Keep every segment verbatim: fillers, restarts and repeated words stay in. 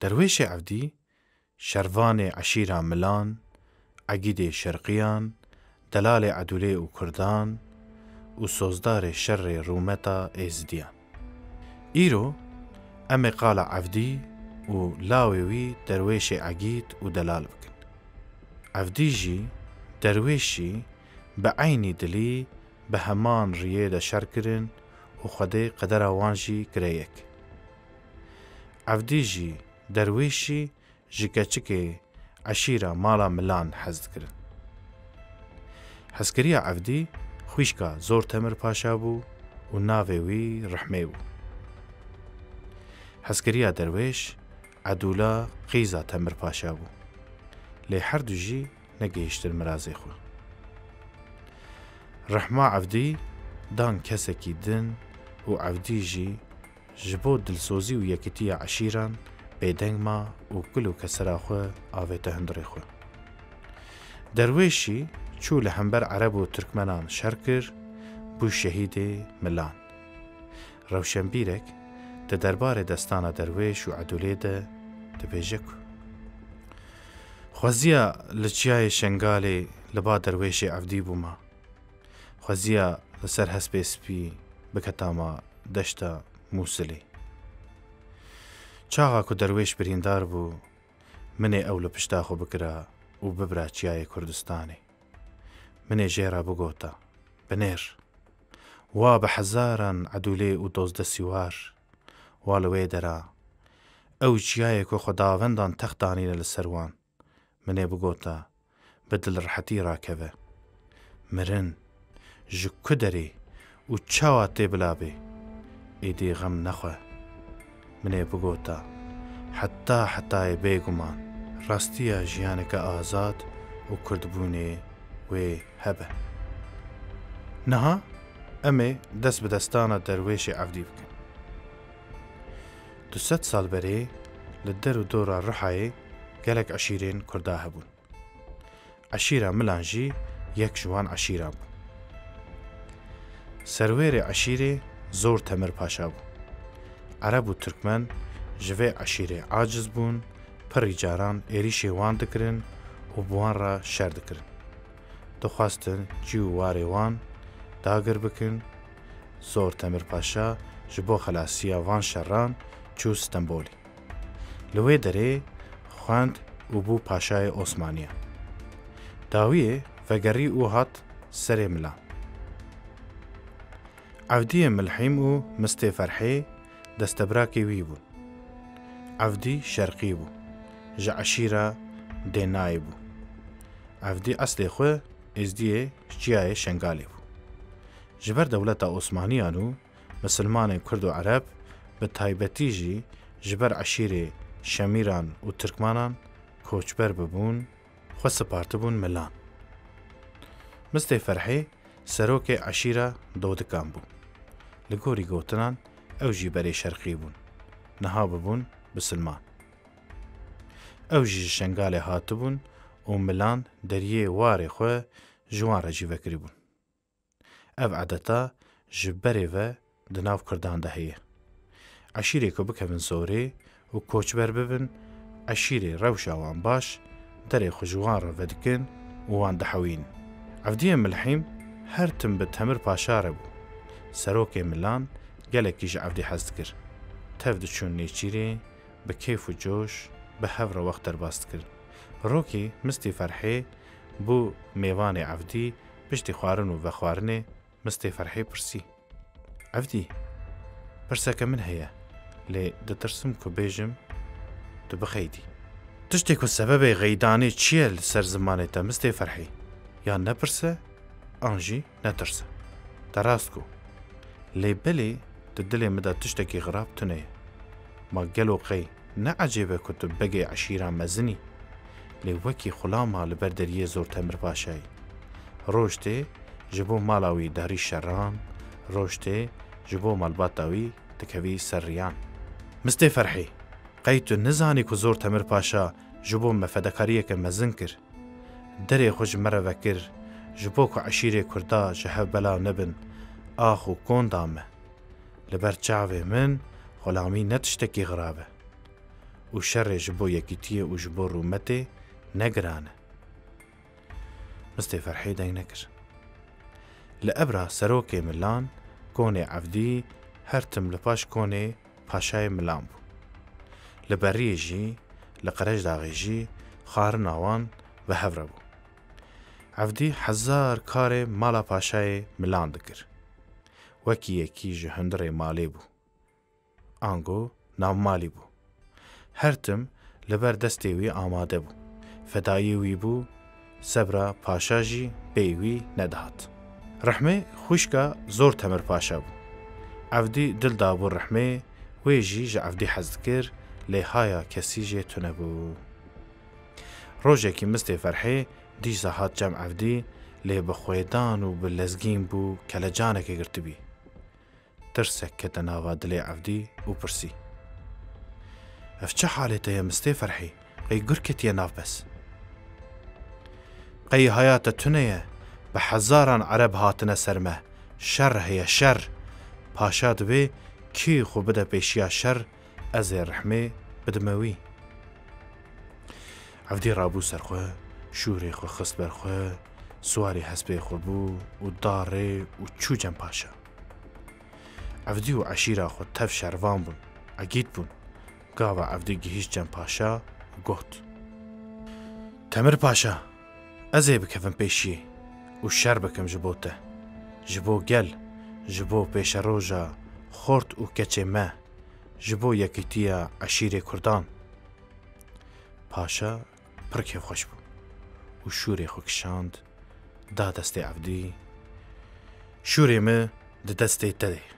Derwêşê Evdî, şervanê eşîra Milan, Egîdê Şerqiyan, delalê Edûlê û Kurdan û sozdarê şerê rûmeta Êzidiyan. Îro em ê qala Evdî û lawê wî derwêşê Egîd û delal bikin. Evdî jî, derwêş jî bi eynî dilî bi heman riyê de şer kirin û Xwedê qedera wan jî kire yek. Evdî jî, derwêş jî ji keçikê eşîra mala Milan hez dikirin. Hezkiriya Evdî xwîşka Zor Temir Paşa bû û navê wî Rihmê bû. Hezkiriya derwêş Edûla qîza Temir Paşa bû. Lê her du jî negihiştin mirazê xwe. Rihma Evdî dan kesekî din û Evdî jî ji bo dilsozî û yekîtiya eşîran bêdeng ma û kul û kesera xwe avête hundirê xwe. Derwêşî çû li hember Ereb û Tirkmenan şer kir, bû şehîdê Milan. Rewşenbîrek di derbarê destana Derwêş û Edûlê de dibêje ku xweziya li Çiyayê Şengalê li ba Derwêşê Evdî bûma. Xweziya li ser hespê spî biketama deşta Mûsilê. Çaxa ku Derwêş birîndar bû, min ê ew li pişta xwe bikira û bibira Çiyayê Kurdistanê. Min ê jê re bigota, binêr. Wa bi hezaran Edûlê û dozdeh Sîwar, wa li wê dera. Ew çiyayê ku xwedavendan text danîne li ser wan. Min ê bigota, bi dilrehetî rakeve. Mirin ji ku derê û çawa tê bila bê, êdî xem nexwe. Min ê bigota, heta hetayê bêguman, rastiya jiyaneke azad û kurdbûnê wê hebe. Niha em ê dest bi destana Derwêşê Evdî bikin. Du sed sal berê li der û dora Rihayê gelek eşîrên Kurda hebûn. Eşîra Milan jî yek ji wan eşîran bû. Serwêrê eşîrê Zor Temir Paşa bû. Ereb û Tirkmen ji vê eşîrê aciz bûn, pirî caran êrîşê wan dikirin û bi wan re şer dikirin. Dixwestin cî û warê wan dagir bikin. Zor Temir Paşa ji bo xelasiya van şeran çû Stenbolê. Li wê derê xwend û bû paşayê Osmaniyan. Dawiyê vegerî û hat serê Milan. Evdiyê Milhîm û Mistê Ferhê destebirakê wî bûn. Evdî Şerqî bû. Ji eşîra Dênayê bû. Evdî eslê xwe êzdiyê Çiyayê Şengalê bû. Ji ber dewleta Osmaniyan û misilmanên Kurd û Ereb, bi taybetî jî ji ber eşîrê Şemîran û Tirkmanan koçber bibûn, xwe sipartibûn Milan. Mistê Ferhê serokê eşîra Dodikan bû. Li gorî gotinan ew jî berê Şerqî bûn. Niha bibûn bisilman. Ew jî ji Şengalê hatibûn û Milan deriyê warê xwe ji wan re jî vekirîbûn. Ev edeta ji berê ve di nav Kurdan de heye. Eşîrê ku bikevin zorê û koçber bibin, eşîrê rewşa wan baş, derê xwe ji wan re vedikin û wan dihewînin. Evdiyê Milhîm her tim bi Temir Paşa re bû. Serokê Milan gelekî ji Evdî hez dikir. Tev diçûn nêçîrê, bi kêf û coş bi hev re wext derbas dikirin. Rokê Mistê Ferhê bû mêvanê Evdî, piştî xwarin û vexwarinê Mistê Ferhê pirsî, "Evdî, pirseke min heye, lê ditirsim ku bêjim tu bixeydî. Tiştê ku sebebê xeydanê çi ye li ser zimanê te Mistê Ferhê? Yan nepirse, an jî netirse. Te rast got. Lê belê di dilê min de tiştekî xirab tune ye. Ma gelo qey ne ecêb e ku tu begê eşîra mezin î, lê wekî xulama li ber deriyê Zor Temir Paşayî. Roj tê ji bo mala wî derî şeran, roj tê ji bo malbata wî dikevî ser riyan." "Mistê Ferhê, qey tu nizanî ku Zor Temir Paşa ji bo me fedekariyeke mezin kir? Derê xwe ji me re vekir, ji bo ku eşîrê Kurda ji hev belav nebin, ax û kon da me. Li ber çavê min xulamî ne tiştekî xirab e. û şerê ji bo yekîtiyê û ji bo rûmetê ne giran e. Mistê Ferhê deng nekir. Li ebra serokê milan, konê Evdî her tim li paş konê paşayê milan bû. Li beriyê jî, li Qerejdaxê jî xwarina wan bi hev re bû. Evdî hezar karê mala paşayê milan dikir. Wekî yekî ji hundirê malê bû. Ango navmalî bû. Her tim li ber destê wî amade bû. Fedayî wî bû, sebra paşa jî bêyî wî nedihat. Rihmê xwişka zor Temir Paşa bû. Evdî dil dabû Rihmê, wê jî ji Evdî hez dikir, lê haya kesî jê tune bû. Rojekî Mistê Ferhê dîsa hat cem Evdî, lê bi xwêdan û bi lezgîn bû, kelecanekê girtibî. Tirsek kete nava dilê Evdî û pirsî: "Ev çi halê te ye Mistê Ferhî? Qey gur ketiye nav pez? Qey haya te tune ye? Bi hezaran Ereb hatine ser me. Şer heye, şer. Paşa divê kî xwe bide pêşiya şer, ez ê rihmê bidime wî." Evdî rabû ser xwe, şûrê xwe xist ber xwe, siwarî hespê xwe bû û da rê û çû cem paşa. Evdî û eşîra xwe tev şervan bûn, egît bûn. Gava Evdî gihîşt cem paşa û got: "Temir Paşa, ez ê bikevim pêşiyê û şer bikim ji bo te, ji bo gel, ji bo pêşeroja xort û keçê me, ji bo yekîtiya eşîrê Kurdan." Paşa pir kêfxweş bû û şûrê xwe kişand, da destê Evdî: "Şûrê min di destê te de ye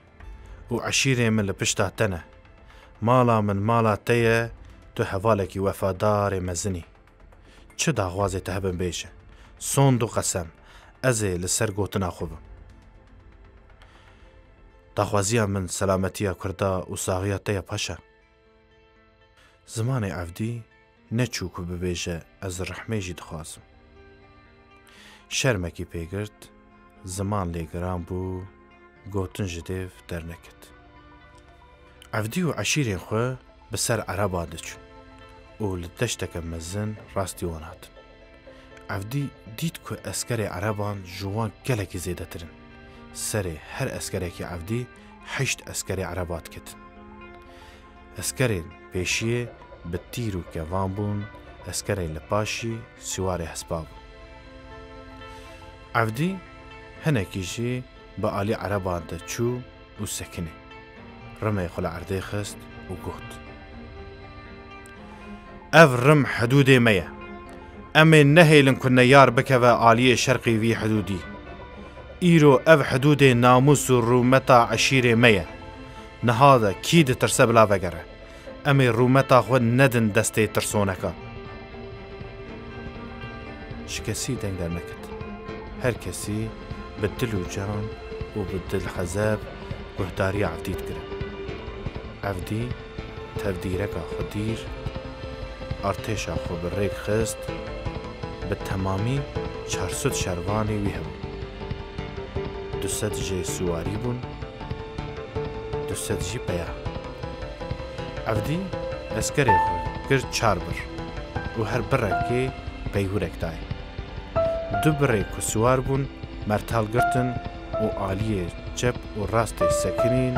û eşîrê min li pişta te ne. Mala min mala te ye, tu hevalekî wefadarê mezin î. Çi daxwazê te hebin bêje, sond û qesem, ez ê li ser gotina xwe bim." "Daxwaziya min selametiya Kurda û saxiya te ye paşa." Zimanê Evdî neçû ku bibêje, "Ez rihmê jî dixwazim." Şermekî pê girt, ziman lê giran bû, gotin ji dêv derneket. Evdî û eşîrên xwe bi ser Ereban diçûn û li deşteke mezin rastî wan hatin. Evdî dît ku eskerê Ereban ji wan gelekî zêdetir in. Serê her eskerekî Evdî heşt eskerê Ereba diketin. Eskerên pêşiyê bi tîr û kevan bûn, eskerên li paşî siwarê hespa bûn. Evdî hinekî jî bi alî Ereban de çû û sekinê. Rimê xwe li erdê xist û got: "Ev rim hidûdê me ye. Em ê nehêlin ku neyar bikeve aliyê şerqî vî hidûdî. Îro ev hidûdê namûs û rûmeta eşîrê me ye. Niha de kî ditirse bila vegere. Em ê rûmeta xwe nedin destê tirsonekan." Ji kesî deng derneket. Her kesî bi dil û can û bi dil hezeb guhdariya Evdî dikirin. Evdî tevdîreka xwe dîr, artêşa xwe bi rêk xist, bi temamî çar sed şervanê wî hebûn. Du sed jê siwarî bûn, du sed jî peya. Evdî eskerê xwe kir çar bir û her birekê peywirek dayê. Du birê ku siwar bûn, mertal girtin û aliyê çep û rastê sekinîn,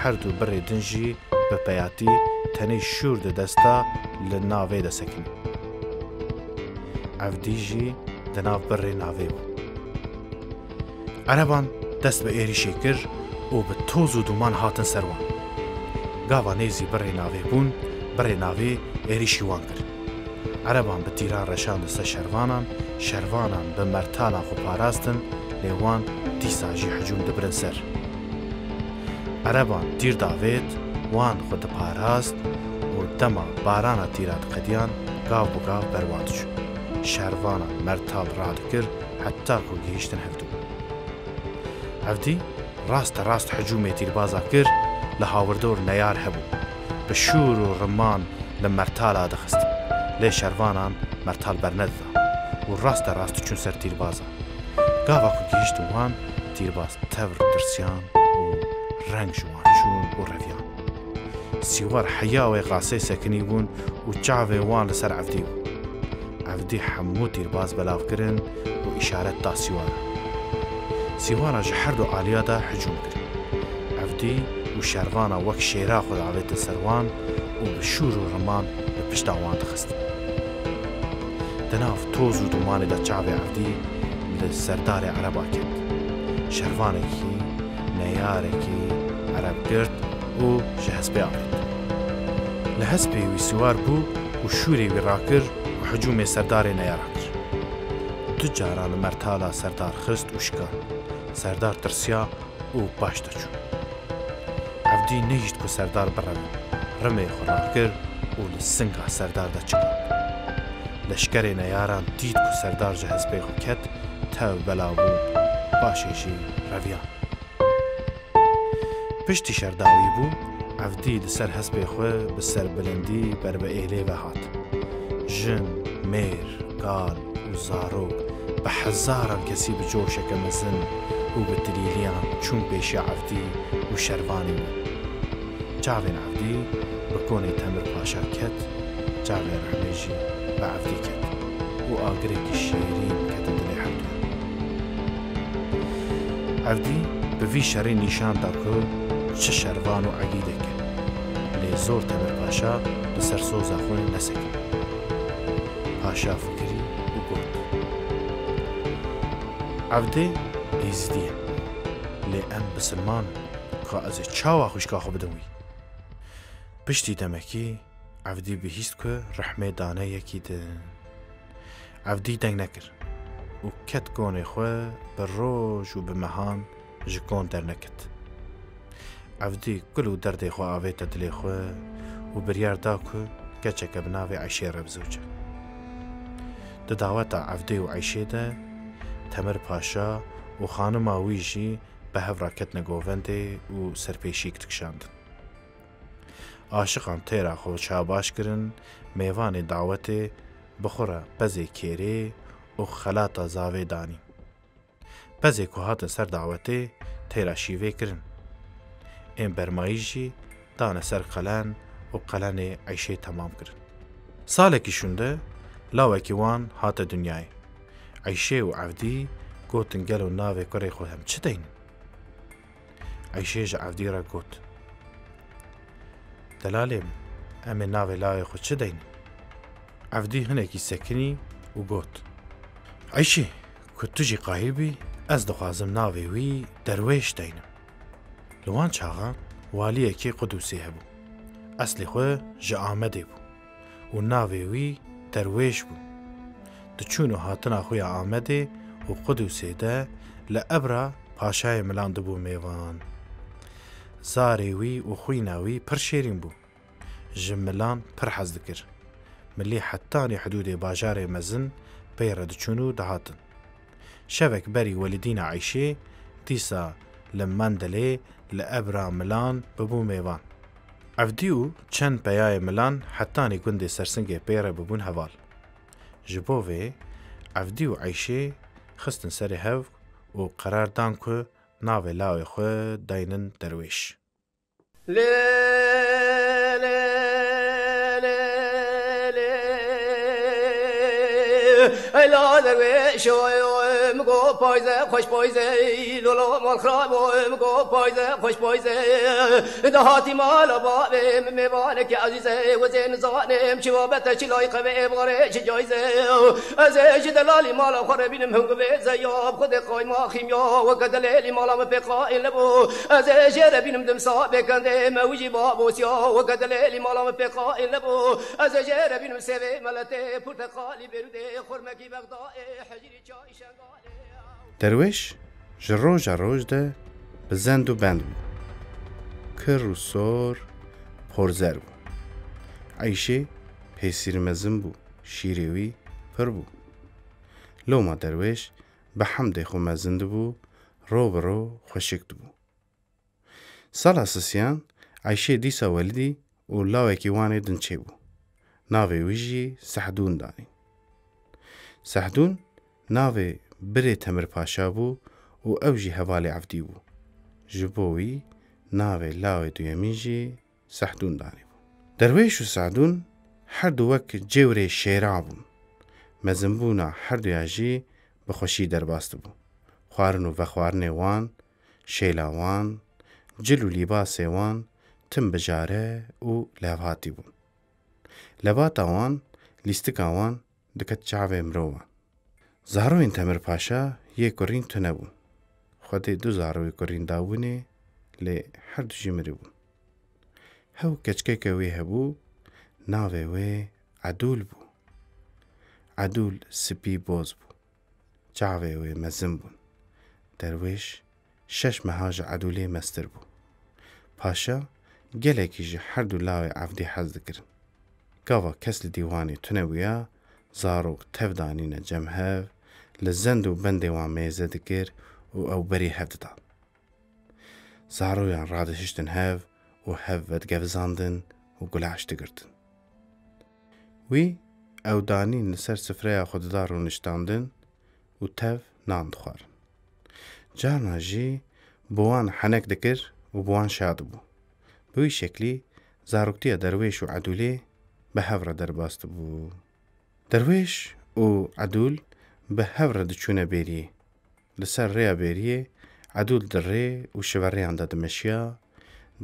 her du birê din jî bi peyatî tenê şûr di desta li navê de sekinî. Evdî jî di nav birê navê bû. Ereban dest bi êrîşê kir û bi toz û duman hatin ser wan. Gava nêzî birê navê bûn, birê navê êrîşî wan kir. Ereban bi tîran reşandin ser şervanan, şervanan bi mertalan xwe parastin, lê wan dîsa jî hicûm dibirin ser. Ereban tîr davêt, wan xwe diparast û dema barana tîra diqediyan, gav bi gav ber wan diçû. Şervanan mertal radikir, heta ku gihîştin hevdû. Evdî raste rast hicûmê tîrbaza kir, li hawirdor neyar hebû. Bi şûr û riman li mertala dixistin. Lê şervanan mertal bernedida û raste rast diçûn ser tîrbaza. Gava ku gihîştin wan, tîrbaz tevr tirsiyan û reng ji wan çûn û reviyan. Sîwar heya wê qasê sekinî bûn û çavê wan li ser Evdî bû. Evdî hemû tîrbaz belav kirin û îşaret da Sîwara. Sîwara ji her du aliya de hicûm kir. Evdî û şervana wek şêra xwe davêtin ser wan û bi şûr û riman li pişta wan dixistin. Di nav toz û dumanê de çavê Evdî li serdarê Ereba ket. Şervanekî, neyarekî Ereb girt û ji hespê avêt. Li hespê wî siwar bû û şûrê wî rakir û hicûmê serdarê neyara kir. Du caran li mertala serdar xist û şikand. Serdar tirsiya û paş de çû. Evdî nehîşt ku serdar bireve. Rimê xwe rakir û li singa serdar de çikand. Leşkerê neyaran dît ku serdar ji hespê xwe ket, tev belav bûn, paşê jî reviyan. Piştî şer dawî bû, Evdî li ser hespê xwe bi serbilindî ber bi êlê ve hat. Jin, mêr, kal û zarok bi hezaran kesî bi coşeke mezin û bi tilîliyan çûn pêşiya Evdî û şervanê wî. Çavên Evdî bi konê Temir Paşa ket, çavê Rihmê jî bi Evdî ket û agirekî şêrîn kete dilê hemdû. Evdî bi vî şerî nîşan da ku çi şervan û egîdek e. Lê zor Temir Paşa li ser soza xwe nesekine. Paşa fikirî û got, Evdê êzidî ye, lê em bisilman in, ka ez ê çawa xwişka xwe bidim wî? Piştî demekî Evdî bihîst ku Rihmê dane yekî din. Evdî deng nekir û ket konê xwe, bi roj û bi mehan ji kon derneket. Evdî kul û derdê xwe avête dilê xwe û biryar da ku keçeke bi navê Eyşê re biziwice. Di daweta Evdê û Eyşê de Temir Paşa û xanima wî jî bi hev re ketine govendê û serpêşîk dikişandin. Aşiqan têra xwe çabaş kirin, mêvanê dawetê bi xwe re pezê kêrê û xelata zavê danî. Pezê ku hatin ser dawetê têra şîvê kirin. Ên bermayî jî dane ser qelen û qelenê Eyşê temam kirin. Salekî şûnde lawekî wan hate dinyayê. Eyşê û Evdî gotin, gelo navê kurê xwe em çi deynin? Eyşê ji Evdî re got, Delalê min, em ê navê lawê xwe çi deynin? Evdî hinekî sekinî û got, Eyşê, ku tu jî qayîl bî, ez dixwazim navê wî Derwêş deynim. Li wan çaxan waliyekî Qudusê hebû. Eslê xwe ji Amedê bû û navê wî Derwêş bû. Di çûn û hatina xwe ya Amedê û Qudusê de li ebra paşayê milan dibû mêvan. Zarê wî û xwîna wî pir şêrîn bû. Ji milan pir hez dikir. Milî hetanî hidûdê bajarê mezin pê re diçûn û dihatin. Şevek berî welidîna Eyşê dîsa li Mendelê li ebra milan bibû mêvan. Evdî û çend peyayê milan hetanî gundê Sersingê pê re bibûn heval. Ji bo vê Evdî û Eyşê xistin serê hev û qerar dan ku navê lawê xwe daynin Derwêş. Lê, lê, lê, lê, lê. Ey la derwêşo, min go payze, xweş payze, lo la mal xirabo, min go payze, xweş payze. Dahatî mala bavê min mêvanekî ezîze, wezê nizanim çi babete, çi layqe vê êvarê çi cayze. Ez ê ji delalî mala xwe re bînim hingivê zeyab, xwedê qayma xîmya, weke delêlî mala min pê qaîl nebû. Ez ê jê re bînim dimsa bêkendê me wî jî babosiya, weke delêlî mala min pê qaîl nebû. Ez ê jê re bînim sêvê meletê, purteqalî bêrûdê, xurmekî Bexdayê, hecîrî çayî Şengalê. Derwêş ji roja roj de bi zend û bend bû. Kir û sor, porzer bû. Eyşê pêsîr mezin bû, şîrê wî pir bû. Loma derwêş bi hemdê xwe mezin dibû, ro bi ro xweşik dibû. Sala sisiyan Eyşê dîsa welidî û lawekî wanê din çêbû. Navê wî jî Sehdûn danîn. Sehdûn navê birê Temir Paşa bû û ew jî hevalê Evdî bû. Ji bo wî navê lawê duyemîn jî Sehdûn danîbû. Derwêş û Sehdûn her du wek cêwrê şêra bûn. Mezinbûna her duya jî bi xweşî derbas dibû. Xwarin û vexwarinê wan, şêla wan, cil û lîbasê wan tim bijare û levhatî bûn. Lebata wan, lîstika wan diket çavê mirovan. Zaroyên Temir Paşa yê kurîn tune bûn. Xwedê du zaroyê kurîn dabûnê, lê her du jî mirîbûn. Hew keçikeke wê hebû, navê wê Edûl bû. Edûl spî boz bû. Çavê wê mezin bûn. Derwêş şeş meha ji Edûlê mestir bû. Paşa gelekî ji her du lawê Evdî hez dikirin. Gava kes li dîwanê tune bûya, zarok tev danîne cem hev, li zend û bendê wan mêze dikir û ew berî hev didan. Zaroyan radihiştin hev û hev vedigevizandin û gulaş digirtin. Wî ew danîn li ser sifreya xwe dida rûniştandin û tev nan dixwarin. Carna jî bi wan henek dikir û bi wan şa dibû. Bi wî şeklî zaroktiya Derwêş û Edûlê bi hev re derbas dibû. Derwêş û Edûl bi hev re diçûne bêriyê. Li ser rêya bêriyê Edûl di rê û şiverêyan de dimeşiya,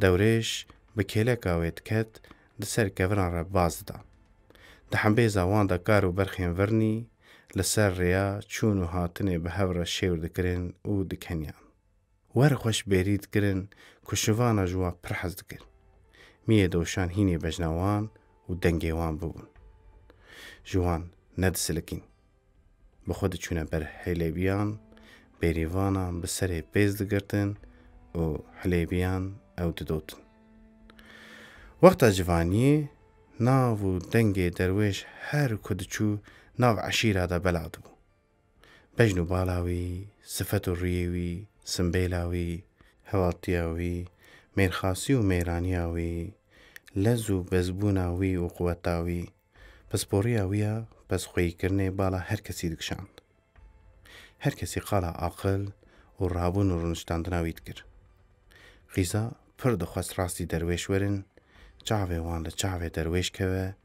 Dewrêş bi kêleka wê diket, di ser keviran re baz dida. Di hembêza wan de kar û berxên virnî li ser rêya çûn û hatinê bi hev re şêwr dikirin û dikeniyan. Wer xweş bêrî dikirin ku şivana ji wan pir hez dikir. Miyê doşan hînê bejna wan û dengê wan bibûn. Ji wan nedisilikîn. Bi xwe diçûne ber hilêbiyan, bêrîvana bi serê pêz digirtin û hilêbiyan ew didotin. Wexta civaniyê nav û dengê Derwêş her ku diçû nav eşîra de bela dibû. Bejn û bala wî, sifet û rûyê wî, simbêla wî, hevaltiya wî, mêrxasî û mêraniya wî, lez û bezbûna wî û quweta wî, pisporiya wî ya pesxweyîkirinê bala her kesî dikişand. Her kesî qala aqil û rabûn û rûniştandina wî dikir. Qîza pir dixwest rastî Derwêş werin, çavê wan li çavê Derwêş keve,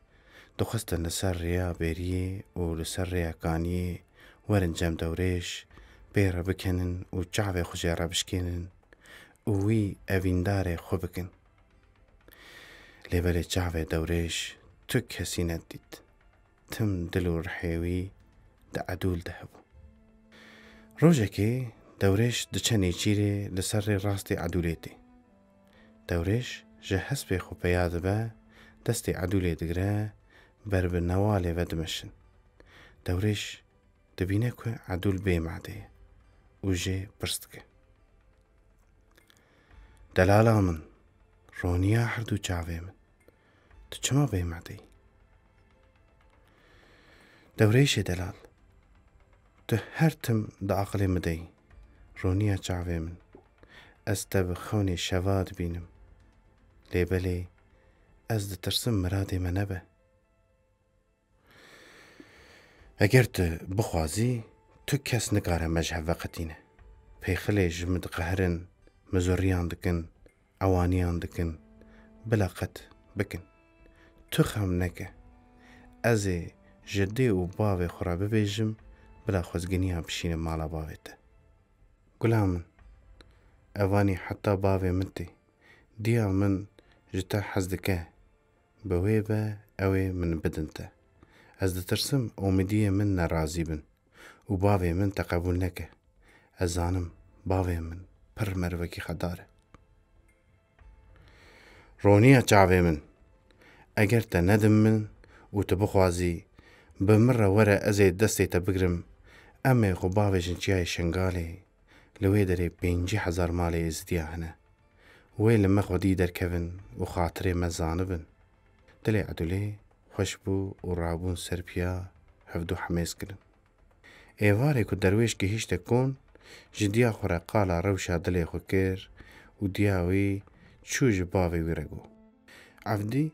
dixwestin li ser rêya bêriyê û li ser rêya kaniyê werin cem Dewrêş, pê re bikenin û çavê xwe jê re bişkênin û wî evîndarê xwe bikin. Lê belê çavê Dewrêş tu kesî nedît. Tim dil û rihê wî di Edûl de hebû. Rojekê Dewrêş diçe nêçîrê li ser rê rastê Edûlê tê. Dewrêş ji hespê xwe peya dibe, destê Edûlê digire, ber bi newalê ve dimeşin. Dewrêş dibîne ku Edûl bê madê ye û jê pirs dike. Delala min, roniya her du çavê min, tu çima bê madê yî? Dewrêşê delal, tu her tim di aqilê min de yî, roniya çavê min. Ez te bi xewnê şeva dibînim. Lê belê ez ditirsim miradê me nebe. Eger tu bixwazî, tu kes nikare me ji hev veqetîne. Pêxilê ji min diqehirin, mizoriyan dikin, ewaniyan dikin. Bila qet bikin. Tu xem neke. Ez ê ji dê û bavê xwe re bibêjim, bila xwezginiya bişîne mala bavê te. Gula min, evanî heta bavê min tê. Diya min ji te hez dike. Bi wê be ew ê min bidin te. Ez ditirsim omidiyê min nerazî bin û bavê min te qebûl neke. Ez zanim bavê min pir merivekî xedar e. Roniya çavê min. Eger te nedin min û tu bixwazî bi min re were ez ê destê te bigrim, em ê xwe bavêjin çiyayê Şengalê. Li wê derê pêncî hezar malê Êzidiya hene. Wê li me xwedî derkevin û xatirê me zanibin. Dilê Edûlê xweş bû û rabûn ser piya hevdu hemêz kirin. Êvarê ku Derwêş gihîşte kon, ji diya xwe re qala rewşa dilê xwe kir û diya wî çû ji bavê wî re got. Evdî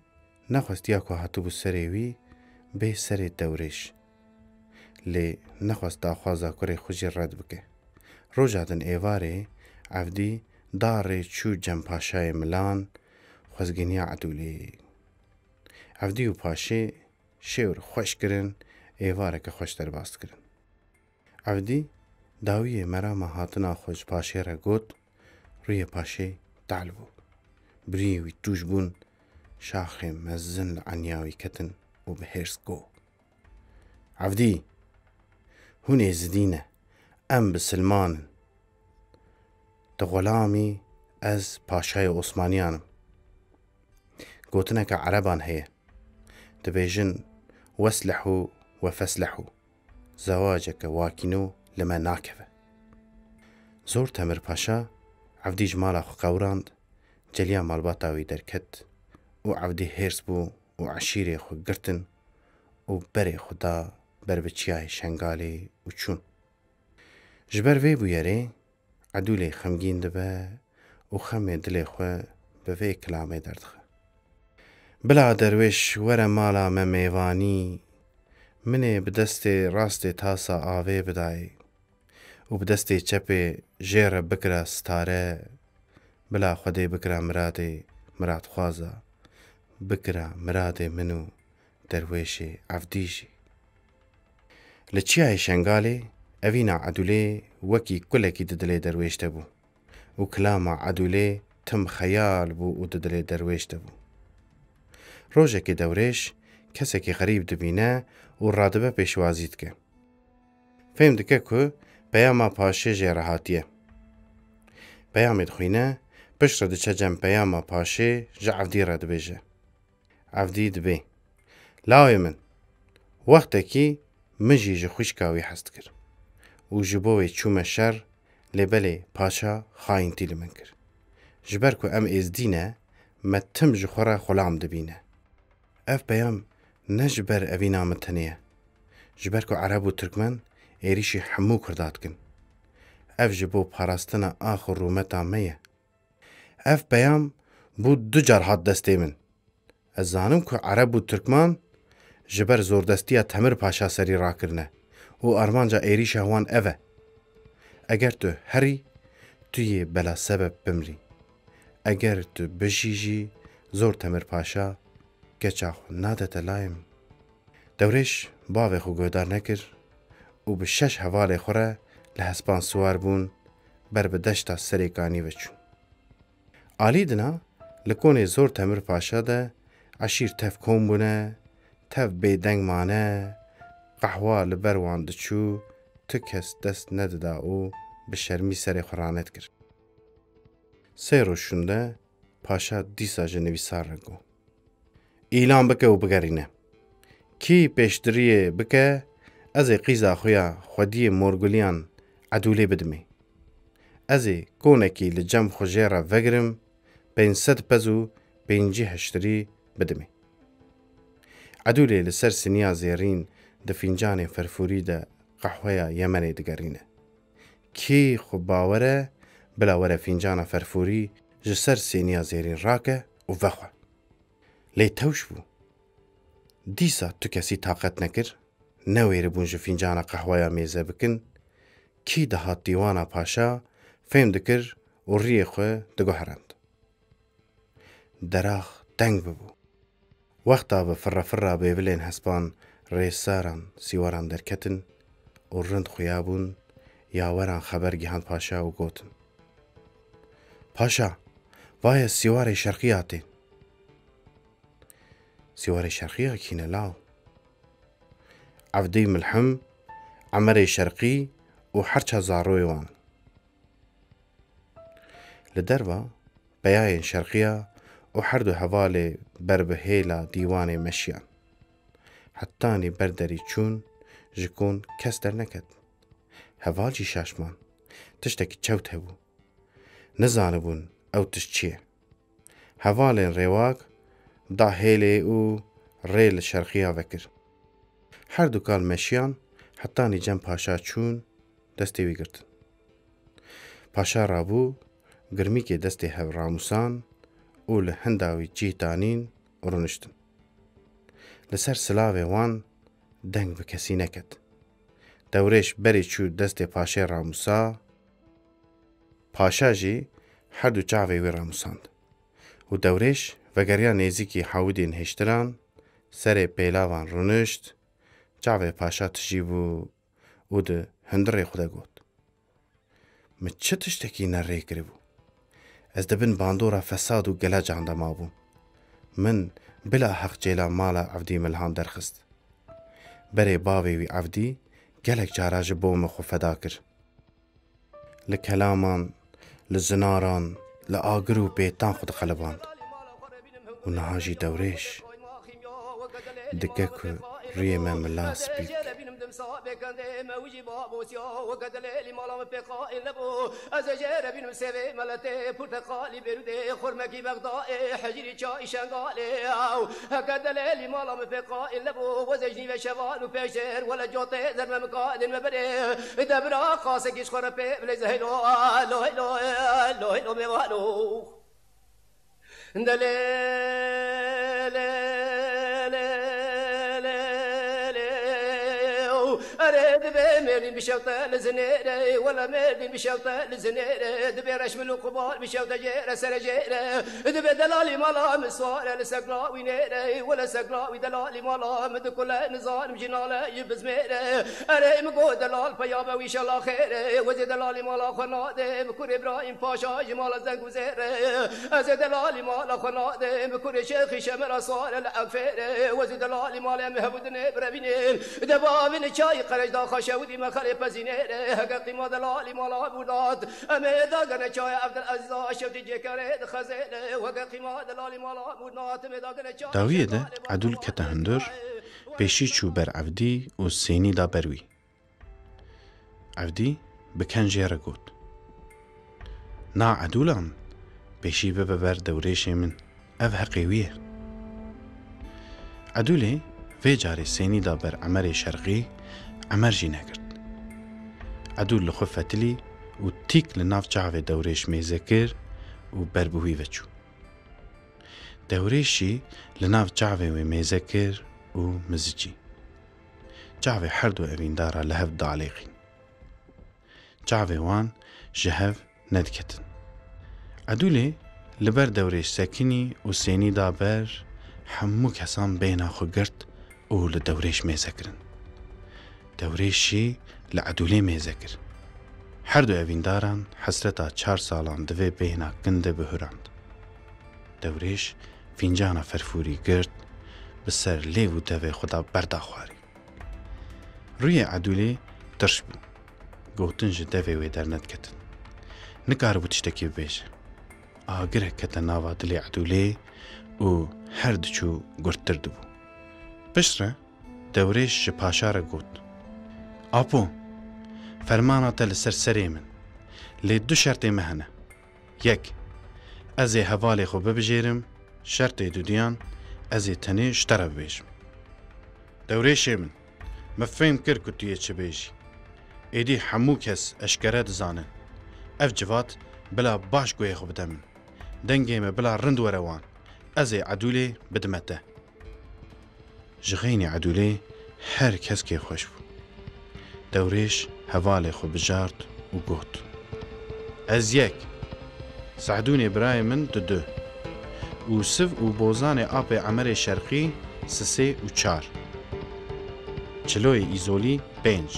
nexwestiya ku hatibû serê wî bê serê Dewrêş. Lê nexwest daxwaza kurê xwe jî red bike. Roja din êvarê Evdî da rê çû cem paşayê Milan, xwezginiya Edûlê. Evdî û Paşê şêwr xweş kirin, êvareke xweş derbas dikirin. Evdî dawiyê merama hatina xwe ji Paşê re got, rûyê Paşê tal bû. Biriyê wî tûj bûn, şaxê mezin li eniya wî ketin û bi hêrs got, Evdî, hûn êzidî ne, em bisilman in. Tu xulamî, ez paşayê Osmaniyan im. Gotineke ereban heye. Dibêjin, "Weslehû we feslehû." Zewaceke wakîno li me nakeve. Zor Temir Paşa Evdî ji mala xwe qewirand, celiya malbata wî derket û Evdî hêrs bû û eşîrê xwe girtin û berê xwe da ber bi çiyayê Şengalê û çûn. Ji ber vê bûyerê Edûlê xemgîn dibe û xemê dilê xwe bi vê kilamê derdixe. Bila derwêş were mala me mêvanî, min ê bi destê rastê tasa avê bidayê û bi destê çepê jê re bikira stare, bila Xwedê bikira miradê miradxwaza, bikira miradê min û derwêşê Evdî jî. Li çiyayê Şengalê evîna Edûlê wekî kulekî di dilê derwêş de bû û kilama Edûlê tim xeyal bû û di dilê derwêş de bû. Rojekê dewrêş kesekî xerîb dibîne û radibe pêşwazî dike. Fêm dike ku peyama Paşê jê re hatiye. Peyamê dixwîne, piştre diçe cem peyama Paşê ji Evdî re dibêje. Evdî dibê, Lawê min, wextekî min jî ji xwişka wî hez dikir û ji bo wê çûme şer, lê belê Paşa xayîntî li min kir. Ji ber ku em êzdî ne, me tim ji xwe re xulam dibîne. Ev peyam ne ji ber evîna min tenê ye. Ji ber ku Ereb û Tirkmen êrîşî hemû Kurda dikin. Ev ji bo parastina ax û rûmeta me ye. Ev peyam bû du car hat destê min. Ez zanim ku Ereb û Tirkman ji ber zordestiya Temir Paşa serî rakirine û armanca êrîşa wan ev e. Eger tu herî, tu yê belasebeb bimrî. Eger tu bijî jî, Zor Temir Paşa keça xwe nade te layê min. Dewrêş bavê xwe guhdar nekir û bi şeş hevalê xwe re li hespan siwar bûn, ber bi deşta Serêkanî ve çûn. Alî dina li konê Zor Temir Paşa de eşîr tev kom bûne, tev bêdeng mane, qehwa li ber wan diçû, tu kes dest nedida û bi şermî serê xwe ranedikir. Sê roj şûnde Paşa dîsa ji nivîsar re got, Îlan bike û bigerîne. Kî pêşdiriyê bike, ez ê qîza xwe ya xwediyê Morguliyan Edûlê bidimê. Ez ê konekî li cem xwe jê re vegirim, pênc sed pez û pêncî heştirî bidimê. Edûlê li ser siniya zêrîn di fîncanê ferfûrî de qehweya Yemenê digerîne. Kî xwe bawer e, bila were fîncana ferfûrî ji ser sêniya zêrîn rake û vexwe. Lê tewş bû. Dîsa tu kesî taqet nekir, newêribûn ji fîncana qehweya mêze bikin, kî dihat dîwana Paşa, fêm dikir û riyê xwe diguherand. Derax teng bibû. Wexta bi firre firra bêvilên hespan rêsaran sîwaran derketin û rind xuya bûn, yaweran xeber gihand Paşa û gotin, Paşa, vaye sîwarê şerqî hatê. Sîwarê şerqî ya kî ne law? Evdî Milhim, Emerê Şerqî û herça zaroyê wan. Li derva peyayên şerqiya û her du hevalê ber bi hêla dîwanê meşiyan. Hetanî ber derî çûn, ji kon kes derneket. Heval jî şaş man. Tiştekî çewt hebû. Nizanibûn ew tişt çi ye. Hevalên rêwak da hêlê û rê li şerqiya vekir. Her du kal meşiyan hetanî cem Paşa çûn, destê wî girtin. Paşa rabû, girmîkê destê hev ramûsan û li hinda wî cih danîn û rûniştin. Li ser silavê wan deng bi kesî neket. Dewrêş berê çû destê Paşê ramûsa, Paşa jî her du çavê wî ramûsand û Dewrêş Vegeriya nêzîkî hewidên hêştiran, serê pêlavan rûnişt, çavê paşa tijî bû û di hundirê xwe de got: "Min çi tiştekî nerê kiribû? Ez di bin bandora fesad û gelecan de mabûm. Min bila heq cêla mala Evdî Milhan derxist. Berê bavê wî Evdî gelek cara ji bo min xwe feda kir. Li kelaman, li zinaran, li agir û bêtan xwe diqeliband. Û niha jî Dewrêş dike ku rûyê me mila spî dike." Ez ê jê re bînim sêvê meletê, purteqalî bêrûdê, xurmekî Bexdayê, hecîrî çayî Şengalê. Ew heke delêlî mala min pê qayîl nebû, wezê ji nîve şevan û pêşêr, wele cotê zerme min kadên me berê. Debira qasekî ji xwe re pê bilê zehêlo, lo hêlo, lo hêlo mêvalo. Delê, lê, lê, lê, lê, lê, o. Erê, dibê mêrdîn bişewte li zinêrê, wele mêrdîn bişewte li zinêrê, dibê reşmil û qubal bişewte jê re, sere jê re. Dibê delalî mala min sware li sekla wî nêre, wele sekla wî delalî mala min dikule, nizanim jî nale ji bizmêre. Erê, min got delal peya be wî şela xêre, wezê delalî mala xwe nadê, min kurê Îbrahîm Paşa ji mala zeng û zêre. Ez ê delalî mala xwe nadêm, kurê Şêxî Şemera sare li Egfêrê. Wezî delalî malê em hebû dinê birevînên. Deva vînê çayî qereç daxa şewidî me xelê pezînê re. Heke qîma delalî mala Mûrdat, em ê dagene çaya Evdil Ezîza şewtî cêkarê dixezêne. Heke qîma delalî mala Mûrdat, em ê dagene çaya Dawiyê de Şevdalê Edûl kete hundir, pêşî çû ber Evdî û sênî da ber wî. Evdî bi ken jê re got: "Na Edûlan, pêşî bibe ber Dewrêşê min, ev heqê wî ye." Edûlê vê carê sênî da ber Emerê Şerqî, Emer jî negirt. Edûl li xwe fetilî û tîk li nav çavê Dewrêş mêze kir û ber bi wî ve çû. Dewrêş jî li nav çavê wê mêze kir û mizicî. Çavê her du evîndara li hev dialêqîn. Çavê wan ji hev nediketin. Edûlê li ber Dewrêş sekinî û sênî da ber, hemû kesan bêhna xwe girt û li Dewrêş mêze kirin. Dewrêş jî li Edûlê mêze kir. Her du evîndaran hesreta çar salan di vê bêhna kin de bihurand. Dewrêş fîncana ferfûrî girt, bi ser lêv û devê xwe da berda xwarî. Rûyê Edûlê tirş bû. Gotin ji devê wê dernediketin. Nikaribû tiştekî bibêje. Agirek kete nava dilê Edûlê û her diçû gurttir dibû. Piştre Dewrêş ji paşa re got: "Apo, fermana te li ser serê min. Lê du şertê me hene. Yek, ez ê hevalê xwe bibijêrim, şertê dudiyan, ez ê tenê ji te re bibêjim." "Dewrêşê min, min fêm kir ku tu yê çi bêjî. Êdî hemû kes eşkere dizanin. Ev civat bila baş guhê xwe bide min. Dengê me bila rind were wan. Ez ê Edûlê bidime te." Ji xeynî Edûlê her kes kêfxweş bû. Dewrêş hevalê xwe bijart û got: "Ez yek, Sehdûnê birayê min didu, Ûsiv û Bozanê apê Emerê Şerqî sisê û çar, Çiloyê Îzolî pênc,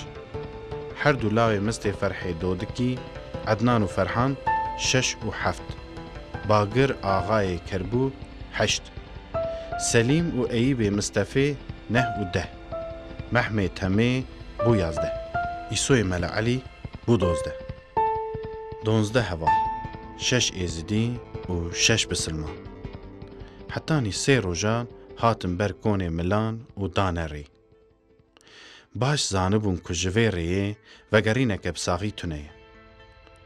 her du lawê Mistê Ferhê Dodikî, Ednan û Ferhan şeş û heft, Bagir Axayê Kerbû heşt, Selîm û Eyîbê Mistefê neh û deh, Mehmê Temê bû yazdeh, Îsoyê Mele Elî bû dozdeh. Donzdeh heval, şeş êzidî û şeş bisilman. Hetanî sê rojan hatin ber konê milan û dane rê. Baş zanibûn ku ji vê rêyê vegerîneke bi saxî tune ye.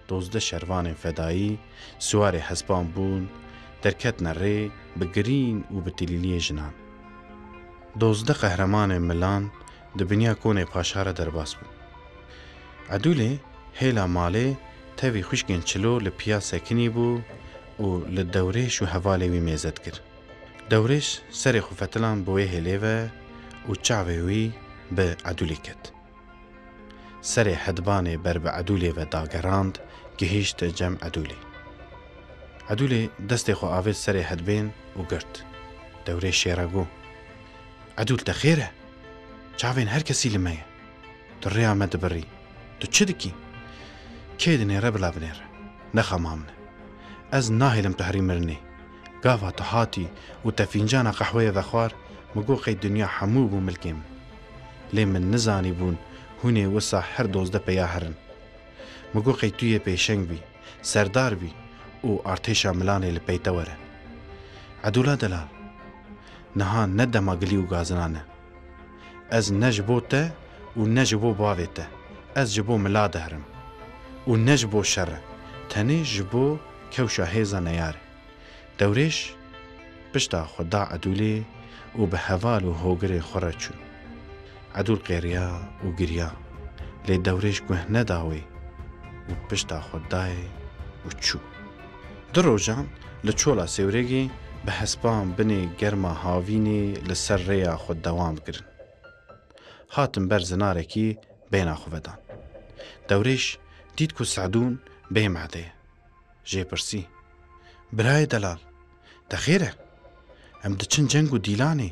Dozdeh şervanên fedayî siwarê hespan bûn, derketine rê bi girîn û bi tilîliyê jinan. Dozdeh qehremanên milan di binya konê paşa re derbas bûn. Edûlê hêla malê tevî xwişkên Çilo li piya sekinî bû û li Dewrêş û hevalê wî mêze dikir. Dewrêş serê xwe fetiland bi wê hêlê ve û çavê wî bi Edûlê ket. Serê hedbanê ber bi Edûlê ve dagerand, gihîşt cem Edûlê. Edûlê destê xwe avêt serê hedbên û girt. Dewrêş jê re got, Edûl, te xêr e? Çavên her kesî li me ye. Tu rêya me dibirî. Tu çi dikî? Kê dinêre bila binêre. Ne xema min e. Ez nahêlim tu herî mirinê. Gava tu hatî û te fîncana qehweyê vexwar, min got qey dinya hemû bû milkê min. Lê min nizanîbûn hûn ê wisa her dozdeh peya herin. Min got qey tu yê pêşeng bî, serdar bî û artêşa milanê li pey te were. Edûla delal, niha ne dema gilî û gazinan e. Ez ne ji bo te û ne ji bo bavê te, ez ji bo mila diherim. Û ne ji bo şer e, tenê ji bo kewşa hêza neyar e. Dewrêş pişta xwe da Edûlê û bi heval û hogirên xwe re çû. Edûl qêriya û giriya, lê Dewrêş guh neda wê û pişta xwe dayê û çû. Du rojan li çola Sêwrêgê bi hespan binê germa havînê li ser rêya xwe dewam kirin. Hatin ber zinarekî bêhna xwe vedan. Dewrêş dît ku Sedûn bê made ye. Jê pirsî, Birayê delal, te xêr e? Em diçin ceng û dîlanê.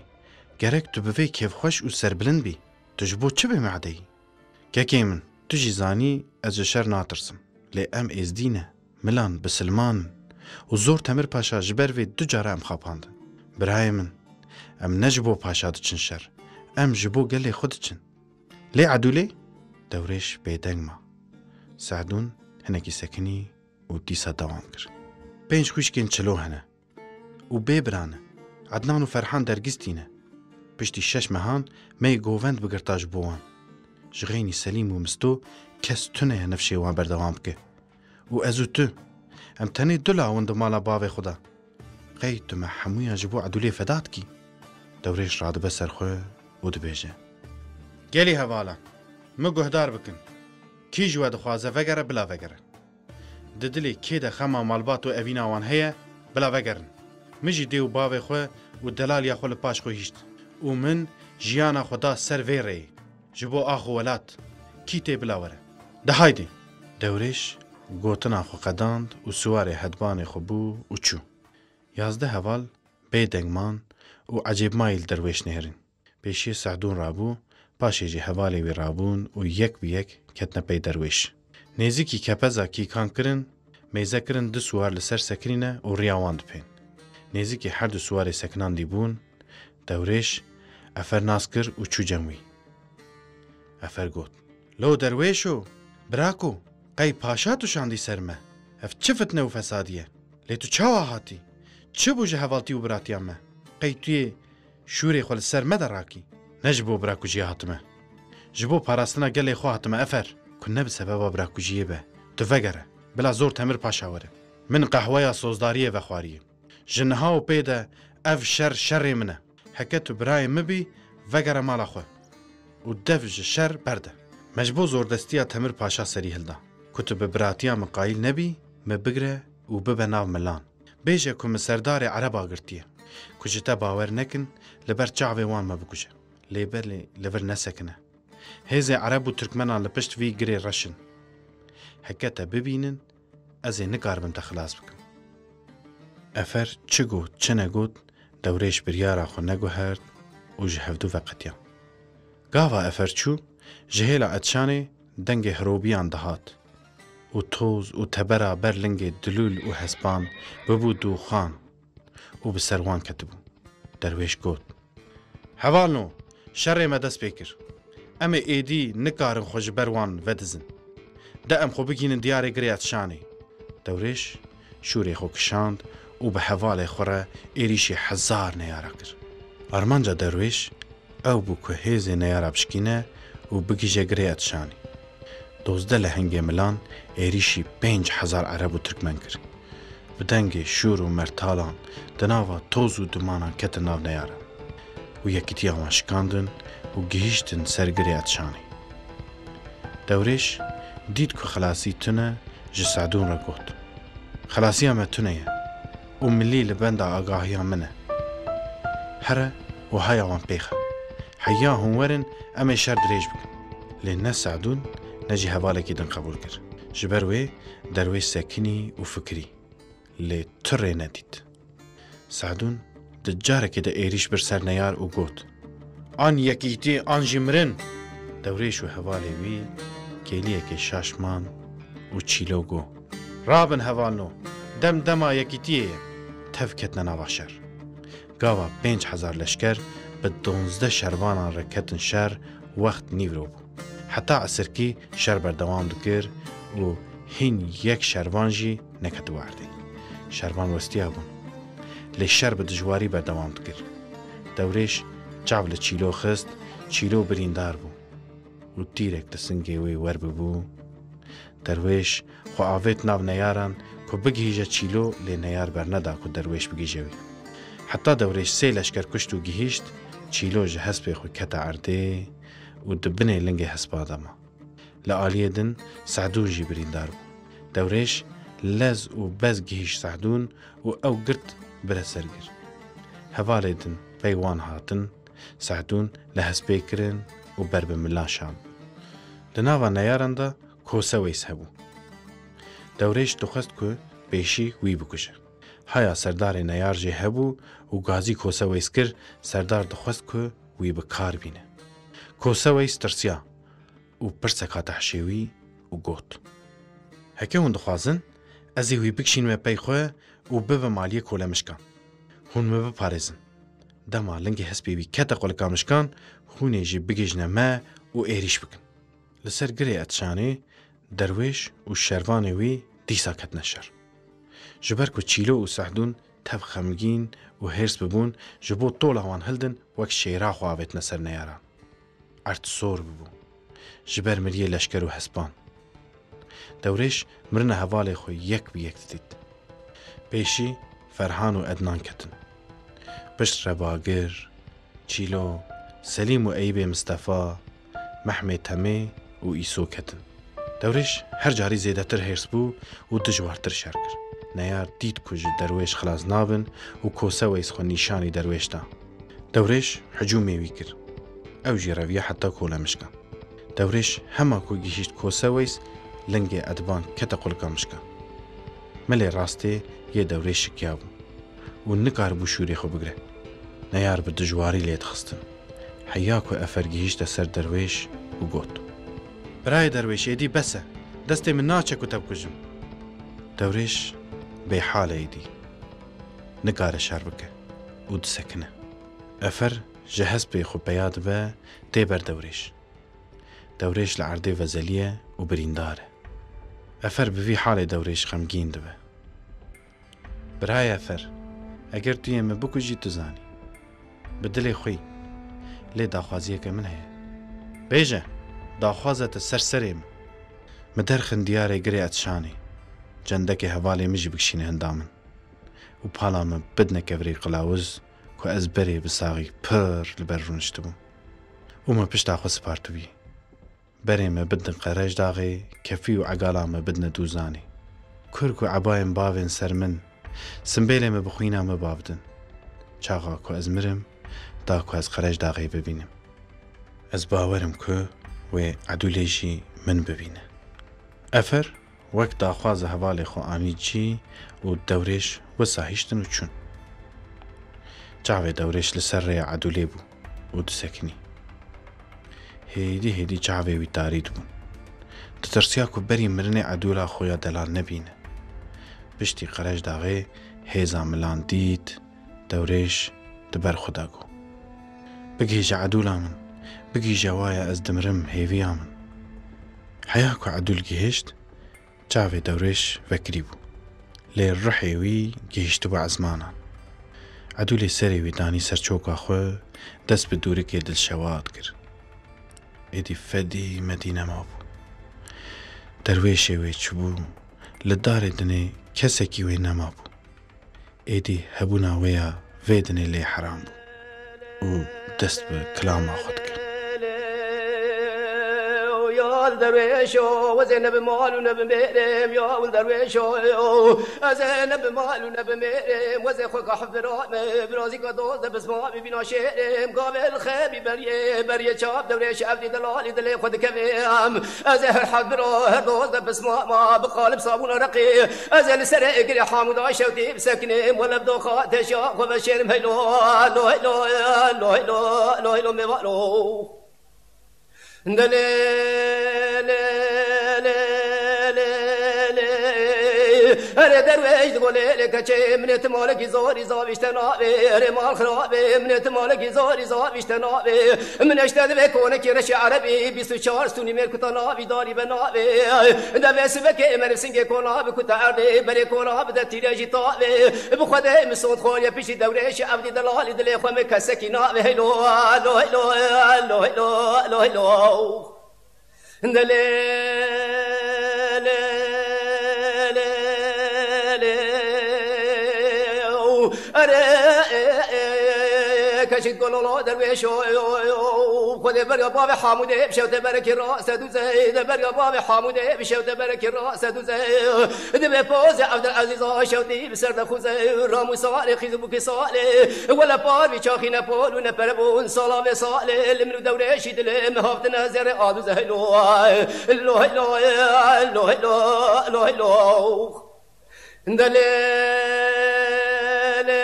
Gerek tu bi vê kêfxweş û serbilind bî. Tu ji bo çi bê made yî? Kekê min, tu jî zanî ez ji şer natirsim. Lê em êzdî ne, milan, bisilman in û zor Temir Paşa ji ber vê du cara em xapandin. Birayê min, em ne ji bo paşa diçin şer, em ji bo gelê xwe diçin. Lê Edûlê? Dewrêş bêdeng ma. Sedûn hinekî sekinî û dîsa dewam kir. Pênc xwişkên çilo hene û bê bira ne. Ednan û Ferhan dergîstî ne. Piştî şeş mehan me yê govend bigirta ji bo wan. Ji xeynî Selîm û Misto kes tune ye nifşê wan berdewam bike. Û ez û tu, em tenê du lawin di mala bavê xwe de. Qey tu me hemûyan ji bo Edûlê feda dikî? Dewrêş radibe ser xwe û dibêje, Gelî hevalan, min guhdar bikin. Kî ji we dixwaze vegere, bila vegere. Di dilê kê de xema malbat û evîna wan heye, bila vegerin. Min jî dê û bavê xwe û delaliya xwe li paş xwe hîşt û min jiyana xwe da ser vê rêyê. Ji bo ax û welat, kî tê bila were. De haydê! Dewrêş gotina xwe qedand û siwarê hedbanê xwe bû û çû. Yazdeh heval bêdeng man û ecêbmayî li Derwêş nihêrin. Pêşiyê Sedûn rabû, paşê jî hevalê wî rabûn û yek bi yek ketine pey Derwêş. Nêzîkî kepeza kîkan kirin, mêze kirin du siwar li ser sekinîne û riya wan dipên. Nêzîkî her du siwarê sekinandî bûn, Dewrêş Efer nas kir û çû cem wî. Efer got, Lo Derwêşo, birako, qey paşa tu şandî ser me? Ev çi fitne û fesadî ye? Lê tu çawa hatî? Çi bû ji hevaltî û biratiya me? Qey tu yê şûrê xwe li ser me de rakî? Ne ji bo birakujiya hatime. Ji bo parastina gelê xwe hatime Efer. Ku ne bi sebeba birakujiyê be. Tu vegere. Bila zor Temir Paşa were. Min qehweya sozdariyê vexwariye. Ji niha û pê de ev şer şerê min e. Heke tu birayê min bî, vegere mala xwe û dev ji şer berde. Me ji bo zordestiya Temir Paşa serî hilda. Ku tu bi biratiya min qayîl nebî, me bigire û bibe nav milan. Bêje ku min serdarê Ereba girtiye. Ku ji te bawer nekin, li ber çavê wan me bikuje. Lê belê li vir nesekine. Hêzê Ereb û Tirkmenan li pişt vî girê reş in. Heke te bibînin, ez ê nikaribim te xilas bikim. Efer çi got, çi negot, Dewrêş biryara xwe neguhert û ji hevdû veqetiyan. Gava Efer çû, ji hêla Etşanê dengê hirobiyan dihat û toz û tebera ber lingê dilûl û hespan bibû dûxan û bi ser wan ketibû. Derwêş got, Hevalno, şerê me dest pê kir. Em ê êdî nikarin xwe ji ber wan vedizin. De em xwe bigihînin diyarê girê Etşanê. Dewrêş şûrê xwe kişand û bi hevalê xwe re êrîşî hezar neyara kir. Armanca Derwêş ew bû ku hêzê neyara bişkîne û bigihîje girê Etşanê. Dozdeh lehengê milan êrîşî pênc hezar Ereb û Tirkmen kir. Bi dengê şûr û mertalan di nava toz û dumanan ketin nav neyara û yekîtiya wan şikandin û gihîştin ser girê Etşanê. Dewrêş dît ku xilasî tune, ji Sedûn re got, Xelasiya me tune ye û milî li benda agahiya min e. Here û haya wan pêxe. Heya hûn werin em ê şer dirêj bikin. Lê ne Sedûn ne jî hevalekî din qebûl kir. Ji ber wê Derwêş sekinî û fikirî. lê tu rê nedît. Sehdûn di carekê de êrîş bir ser Neyar û got, "An yekîtî, an jî mirin!" Dewrêş û hevalê wî kêliyekê şaş man û Çîlo got, "Rabin hevalno, dem dema yekîtiyê ye." Tev ketine nava şer. Gava pênc hezar leşker bi donzdeh şervanan re ketin şer, wext nîvro bû. Heta esirkî şer berdewam dikir û hîn yek şervan jî neketibe erdê. Şervan westiya bûn. Lê şer bi dijwarî berdewam dikir. Dewrêş çav li Çîlo xist, Çîlo birîndar bû û tîrek li singê wê werbibû. Derwêş xwe avêt nav neyaran ku bigihîje Çîlo, lê neyar berneda ku derwêş bigihîje wî. Heta Dewrêş sê leşker kuşt û gihîşt, Çîlo ji hespê xwe kete erdê û di binê lingê hespa de ma. Li aliyê din Sehdûn jî birîndar bû. Dewrêş lez û bez gihîşt Sehdûn û ew girt bire ser gir. Hevalê din pey wan hatin, Sehdûn li hespê kirin û ber bi mila şand. Di nava neyaran de Kose Weys hebû. Dewrêş dixwest ku pêşî wî bikuje. Haya serdarê neyar jê hebû û gazî Kose Weys kir, serdar dixwest ku wî bi kar bîne. Kose Weys tirsiya û pirsek hate hişê wî û got, "Heke hûn dixwazin, ez ê wî bikişînime pey xwe û bibim aliyê kolemişkan. Hûn min biparêzin. Dema lingê hespê wî kete qulika mişkan, hûn ê jî bigihîjine me û êrîş bikin." Li ser girê Etşanê Derwêş û şervanê wî dîsa ketine şer. Ji ber ku Çîlo û Sehdûn tev xemgîn û hêrs bibûn, ji bo tola wan hildin wek şêra xwe avêtine ser neyaran. Erd sor bibû ji ber miriyê leşker û hespan. Dewrêş mirina hevalê xwe yek bi yek didît. Pêşî Ferhan û Ednan ketin. Pişt re Bagir, Çîlo, Selîm û Eyîbê Mistefa, Mehmê Temê û Îso ketin. Dewrêş her carî zêdetir hêrs bû û dijwartir şer kir. Neyar dît ku ji Derwêş xilas nabin û Kose Weys xwe nîşanî Derwêş da. Dewrêş hicûmê wî kir. Ew jî reviya heta kolemişkan. Dewrêş hema ku gihîşt Kose Weys, lingê Edban kete qulika mişkan. Milê rastê yê Dewrêş şikiyabû û nikaribû şûrê xwe bigire. Neyar bi dijwarî lê dixistin. Heya ku Efer gihîşte ser Derwêş û got, "Birayê Derwêş, êdî bes e. Destê min naçe ku te bikujim." Dewrêş bêhal e êdî. Nikare şer bike û disekine. Efer ji hespê xwe peya dibe tê ber Dewrêş. Dewrêş li erdê vezeliye û birîndar e. Efer bi vî halê Dewrêş xemgîn dibe. Birayê Efer, eger tu yê min bikujî, tu zanî. Bi dilê xwe yî. Lê daxwaziyeke min heye. Bêje, daxwaza te ser serê min. Min derxin diyarê girê Etşanê. Çendekê hevalê min jî bikişîne hinda min. Û pala min bidne kevirê qilawuz ku ez berê bi saxî pir li ber rûniştibûm. Û min pişta xwe spartibûyî. Berê me bidin Qerejdaxê, kefî û egala me bidine Dûzanê. Kurk û ebayên bavên ser min, simbêlê me bi xwîna me bavdin. Çaxa ku ez mirim, da ku ez Qerejdaxê bibînim. Ez bawerim ku wê Edûlê jî min bibîne. Efer wek daxwaza hevalê xwe anî cî û Dewrêş wisa hiştin û çûn. Çavê Dewrêş li ser rêya Edûlê bû û disekinî. Hêdî hêdî çavê wî tarî dibûn. Ditirsiya ku berî mirinê Edûla xwe ya delal nebîne. Piştî Qerejdaxê hêza milan dît, Dewrêş di ber xwe de got, "Bigihîje Edûla min, bigihîje, waya ez dimirim, hêviya min." Heya ku Edûl gihişt, çavê Dewrêş vekirî bû. Lê ruhê wî gihiştibû ezmanan. Edûlê serê wî danî ser çoka xwe, dest bi dûrikê dilşewat kir. Êdî fedî medî nemabû. Derwêşê wê çûbû, li darê dinê kesekî wê nemabû. Êdî hebûna wê ya vê dinê lê heram bû û dest bi kilama xwe dikir. Al derwêşo, wezê ne bi mal û ne bi mêrê, ya wil derwêşo, ez ê ne bi mal û ne bi mêrê, wezê xwe ka hevbira me, birazî ka doz de pisma bi bîna şêrê, gavê li xebî beriyê, beriyê çap derwêş evdî delalî dilê xwe dikevê. Ez ê her hevbira, her doz de pisma ma, bi qalib sabûna reqê, ez ê li serê girê hamûda şewtî bisekinê, welev doxa teşa xwe veşêrim heylo, lo heylo, lo heylo, lo heylo mêvalo. Delê, lê, lê, lê, lê. Erê derwêş digo lê, lê keçê, minê ti malekî zorî zavîşte navê. Erê mal xirabê, minê ti malekî zorî zavîşte navê. Min eşte divê konekî reşê erebî, bîst û çar stûnî mêr kuta navî darî be navê. Devê sivekê merivsingê kona bi kuta erdê, berê kona bi de tîrê jî tavê. Bi xwedê min sond xwariye piştî dewrêşê evdî delalî dilê xwe min kesekî navê heylo, lo heylo, lo heylo, lo heylo. Delê, lê, lê, lê, erê, keçî gololo derwêşo, xwedê berya bavê Hamûdê, bi şewte berekî ra sedûzê, de berya bavê Hamûdê, bi şewte berekî ra sedûzê. Divê pozê Evdil Ezîza şewtî bi ser de xûzê, Ramû salê xîz û bûkî salê, wele par vî çaxî ne pol û ne pere bûn, sala vê salê, li min û dewrêşî dilê min haftine zerê adûzê heylo, lo heylo, lo heylo, lo heylo. Delê, lê,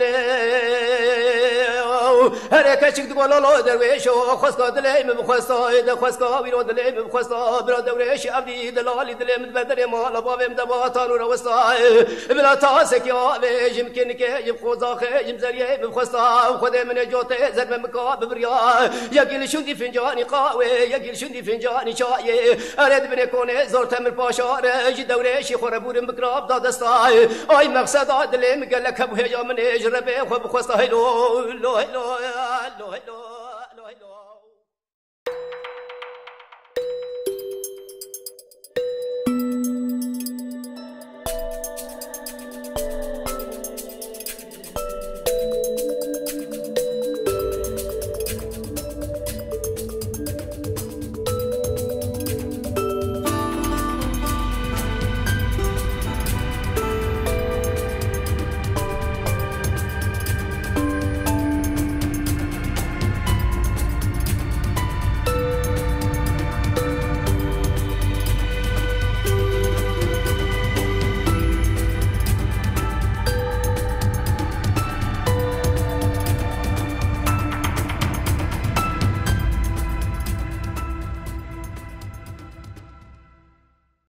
lê, herê keçik digo lolo derwêşo, xweska dilê min bixwesta, de xweska wîro dilê min bixwesta, bira dewrêşî evdî delalî dilê min ber derê mala bavê min de batan û rawesta. Bila tasekî avê, ji min kênikê, ji min xozaxê, ji min zeriyê min bixwesta, Xwedê min ê cotê zerbe min ka bibiriya. Yekî li şûndî fincanî qawê, yekî li şûndî fincanî çayê. Erê di binê konê zor temir paşare, ji dewrêşî xwe rebûrin bikira bida desta. Ay mexseda dilê min gelek hebû hêja min ê ji rebê xwe bixwesta heylo, lo heylo, lo heylo.